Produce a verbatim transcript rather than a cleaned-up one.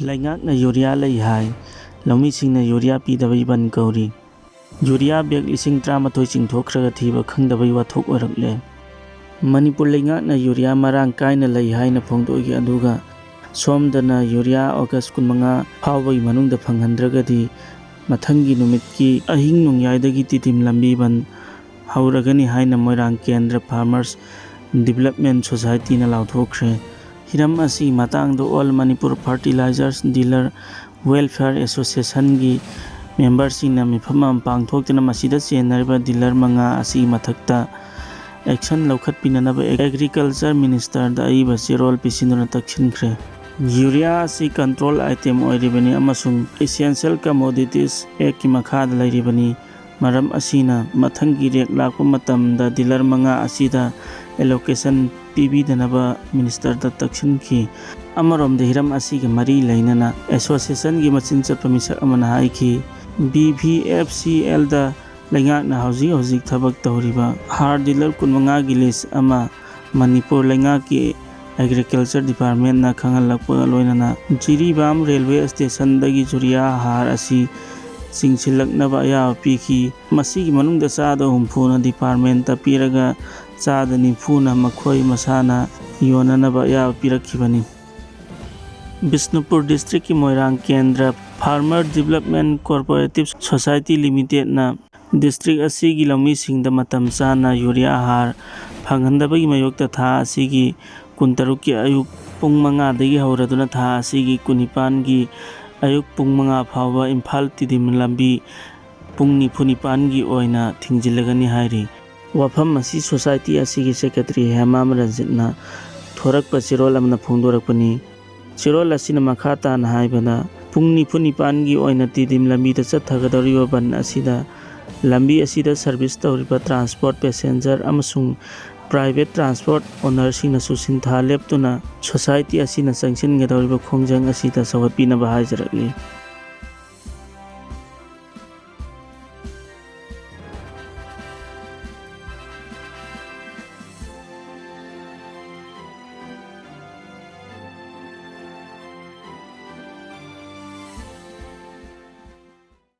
ꯂꯩꯉꯥꯛꯅ ꯌꯨꯔꯤꯌꯥ ꯂꯩ ꯍꯥꯏ, ꯂꯧꯃꯤꯁꯤꯡꯅ ꯌꯨꯔꯤꯌꯥ ꯄꯤꯗꯕꯩ ꯕꯟ ꯀꯧꯔꯤ꯫ ꯌꯨꯔꯤꯌꯥ ꯕꯦꯒ ꯂꯤꯁꯤꯡ ꯇꯔꯥꯃꯥꯊꯣꯏ ꯆꯤꯡꯊꯣꯛꯈ꯭ꯔꯒ ꯊꯤꯕ ꯈꯪꯗꯕꯩ ꯋꯥꯊꯣꯛ ꯑꯣꯏꯔꯛꯂꯦ꯫ ꯃꯅꯤꯄꯨꯔ ꯂꯩꯉꯥꯛꯅ ꯌꯨꯔꯤꯌꯥ ꯃꯔꯥꯡ ꯀꯥꯏꯅ ꯂꯩ ꯍꯥꯏꯅ ꯐꯣꯡꯗꯣꯛꯏ, ꯑꯗꯨꯒ ꯁꯣꯝꯗꯅ ꯌꯨꯔꯤꯌꯥ ꯑꯣꯒꯁ ꯀꯨꯟꯃꯉꯥ ꯐꯥꯎꯕꯒꯤ ꯃꯅꯨꯡꯗ ꯐꯪꯍꯟꯗ꯭ꯔꯒꯗꯤ ꯃꯊꯪꯒꯤ ꯅꯨꯃꯤꯠꯀꯤ ꯑꯍꯤꯡ ꯅꯣꯡꯌꯥꯏꯗꯒꯤ ꯇꯤꯗꯤꯝ ꯂꯝꯕꯤ ꯕꯟ ꯍꯧꯔꯒꯅꯤ ꯍꯥꯏꯅ ꯃꯣꯏꯔꯥꯡ ꯀꯦꯟꯗ꯭ꯔ ꯐꯥꯔꯃꯔꯁ ꯗꯤꯕꯂꯞꯃꯦꯟ ꯁꯣꯁꯥꯏꯇꯤꯅ ꯂꯥꯎꯊꯣꯛꯈ꯭ꯔꯦ꯫ ꯍꯤꯔꯝ ꯑꯁꯤꯒꯤ ꯃꯇꯥꯡꯗ all Manipur fertilisers dealer welfare ꯑꯦꯁꯣꯁꯤꯌꯦꯁꯟꯒꯤ ꯃꯦꯝꯕꯔꯁꯤꯡꯅ ꯃꯤꯐꯝ ꯑꯃ ꯄꯥꯡꯊꯣꯛꯇꯨꯅ ꯃꯁꯤꯗ ꯆꯦꯟꯅꯔꯤꯕ ꯗꯤꯂꯔ ꯃꯉꯥ ꯑꯁꯤꯒꯤ ꯃꯊꯛꯇ ꯑꯦꯛꯁꯟ ꯂꯧꯈꯠꯄꯤꯅꯅꯕ ꯑꯦꯒ꯭ꯔꯤꯀꯜꯆꯔ ꯃꯤꯅꯤꯁꯇꯔꯗ ꯑꯏꯕ ꯆꯦꯔꯣꯜ ꯄꯤꯁꯤꯟꯗꯨꯅ ꯇꯛꯁꯤꯟꯈ꯭ꯔꯦ꯫ ꯌꯨꯔꯤꯌꯥ ꯑꯁꯤ ꯀꯟꯇ꯭ꯔꯣꯜ ꯑꯥꯏꯇꯦꯝ ꯑꯣꯏꯔꯤꯕꯅꯤ ꯑꯃꯁꯨꯡ ꯏꯁꯦꯟꯁꯤꯌꯦꯜ ꯀꯃꯣꯗꯤꯇꯤꯁ ꯑꯦꯛꯀꯤ ꯃꯈꯥꯗ ꯂꯩꯔꯤꯕꯅꯤ꯫ ꯃꯔꯝ ꯑꯁꯤꯅ ꯃꯊꯪꯒꯤ ꯔꯦꯛ ꯂꯥꯛꯄ ꯃꯇꯝꯗ ꯗꯤꯂꯔ ꯃꯉꯥ ꯑꯁꯤꯗ ꯑꯦꯂꯣꯀꯦꯁꯟ ꯄꯤꯕꯤꯗꯅꯕ ꯃꯤꯅꯤꯁꯇꯔꯗ ꯇꯛꯁꯤꯟꯈꯤ꯫ ꯑꯃꯔꯣꯝꯗ ꯍꯤꯔꯝ ꯑꯁꯤꯒ ꯃꯔꯤ ꯂꯩꯅꯅ ꯑꯦꯁꯣꯁꯤꯌꯦꯁꯟꯒꯤ ꯃꯆꯤꯟ ꯆꯠꯄ ꯃꯤꯁꯛ ꯑꯃꯅ ꯍꯥꯏꯈꯤ, ꯕꯤ ꯚꯤ ꯑꯦꯐ ꯁꯤ ꯑꯦꯜꯗ ꯂꯩꯉꯥꯛꯅ ꯍꯧꯖꯤꯛ ꯍꯧꯖꯤꯛ ꯊꯕꯛ ꯇꯧꯔꯤꯕ ꯍꯥꯔ ꯗꯤꯂꯔ ꯀꯨꯟꯃꯉꯥꯒꯤ ꯂꯤꯁ ꯑꯃ ꯃꯅꯤꯄꯨꯔ ꯂꯩꯉꯥꯛꯀꯤ ꯑꯦꯒ꯭ꯔꯤꯀꯜꯆꯔ ꯗꯤꯄꯥꯔꯠꯃꯦꯟꯅ ꯈꯪꯍꯜꯂꯛꯄꯒ ꯂꯣꯏꯅꯅ ꯖꯤꯔꯤꯕꯥꯝ ꯔꯦꯜꯋꯦ ꯁ꯭ꯇꯦꯁꯟꯗꯒꯤ ꯌꯨꯔꯤꯌꯥ ꯍꯥꯔ ꯑꯁꯤ ꯆꯤꯡꯁꯤꯜꯂꯛꯅꯕ ꯑꯌꯥꯕ ꯄꯤꯈꯤ꯫ ꯃꯁꯤꯒꯤ ꯃꯅꯨꯡꯗ ꯆꯥꯗ ꯍꯨꯝꯐꯨꯅ ꯗꯤꯄꯥꯔꯠꯃꯦꯟꯇ ꯄꯤꯔꯒ ꯆꯥꯗ ꯅꯤꯐꯨꯅ ꯃꯈꯣꯏ ꯃꯁꯥꯅ ꯌꯣꯟꯅꯅꯕ ꯑꯌꯥꯕ ꯄꯤꯔꯛꯈꯤꯕꯅꯤ꯫ ꯕꯤꯁꯅꯨꯄꯨꯔ ꯗꯤꯁꯇ꯭ꯔꯤꯛꯀꯤ Moirang Kendra farmer development cooperative society ꯂꯤꯃꯤꯇꯦꯗꯅ ꯗꯤꯁꯇ꯭ꯔꯤꯛ ꯑꯁꯤꯒꯤ ꯂꯧꯃꯤꯁꯤꯡꯗ ꯃꯇꯝ ꯆꯥꯅ ꯌꯨꯔꯤꯌꯥ ꯍꯥꯔ ꯐꯪꯍꯟꯗꯕꯒꯤ ꯃꯥꯌꯣꯛꯇ ꯊꯥ ꯑꯁꯤꯒꯤ ꯀꯨꯟꯇꯔꯨꯛꯀꯤ ꯑꯌꯨꯛ ꯄꯨꯡ ꯃꯉꯥꯗꯒꯤ ꯍꯧꯔꯗꯨꯅ ꯊꯥ ꯑꯁꯤꯒꯤ ꯀꯨꯟꯅꯤꯄꯥꯟꯒꯤ ꯑꯌꯨꯛ ꯄꯨꯡ ꯃꯉꯥ ꯐꯥꯎꯕ ꯏꯝꯐꯥꯜ ꯇꯤꯗꯤꯝ ꯂꯝꯕꯤ ꯄꯨꯡ ꯅꯤꯐꯨ ꯅꯤꯄꯥꯟꯒꯤ ꯑꯣꯏꯅ ꯊꯤꯡꯖꯤꯜꯂꯒꯅꯤ ꯍꯥꯏꯔꯤ꯫ ꯋꯥꯐꯝ ꯑꯁꯤ ꯁꯣꯁꯥꯏꯇꯤ ꯑꯁꯤꯒꯤ ꯁꯦꯀ꯭ꯔꯦꯇꯔꯤ ꯍꯦꯃꯥꯝ ꯔꯟꯖꯤꯠꯅ ꯊꯣꯔꯛꯄ ꯆꯦꯔꯣꯜ ꯑꯃꯅ ꯐꯣꯡꯗꯣꯔꯛꯄꯅꯤ꯫ ꯆꯦꯔꯣꯜ ꯑꯁꯤꯅ ꯃꯈꯥ ꯇꯥꯅ ꯍꯥꯏꯕꯗ, ꯄꯨꯡ ꯅꯤꯐꯨ ꯅꯤꯄꯥꯟꯒꯤ ꯑꯣꯏꯅ ꯇꯤꯗꯤꯝ ꯂꯝꯕꯤꯗ ꯆꯠꯊꯒꯗꯧꯔꯤꯕ ꯕꯟ ꯑꯁꯤꯗ ꯂꯝꯕꯤ ꯑꯁꯤꯗ ꯁꯔꯚꯤꯁ ꯇꯧꯔꯤꯕ ꯇ꯭ꯔꯥꯟꯁꯄꯣꯔꯠ ꯄꯦꯁꯦꯟꯖꯔ ꯑꯃꯁꯨꯡ ꯄ꯭ꯔꯥꯏꯚꯦꯠ ꯇ꯭ꯔꯥꯟꯁꯄꯣꯔꯠ ꯑꯣꯅꯔꯁꯤꯡꯅꯁꯨ ꯁꯤꯟꯊꯥ ꯂꯦꯞꯇꯨꯅ ꯁꯣꯁꯥꯏꯇꯤ ꯑꯁꯤꯅ ꯆꯪꯁꯤꯟꯒꯗꯧꯔꯤꯕ ꯈꯣꯡꯖꯪ ꯑꯁꯤꯗ ꯁꯧꯒꯠꯄꯤꯅꯕ ꯍꯥꯏꯖꯔꯛꯂꯤ꯫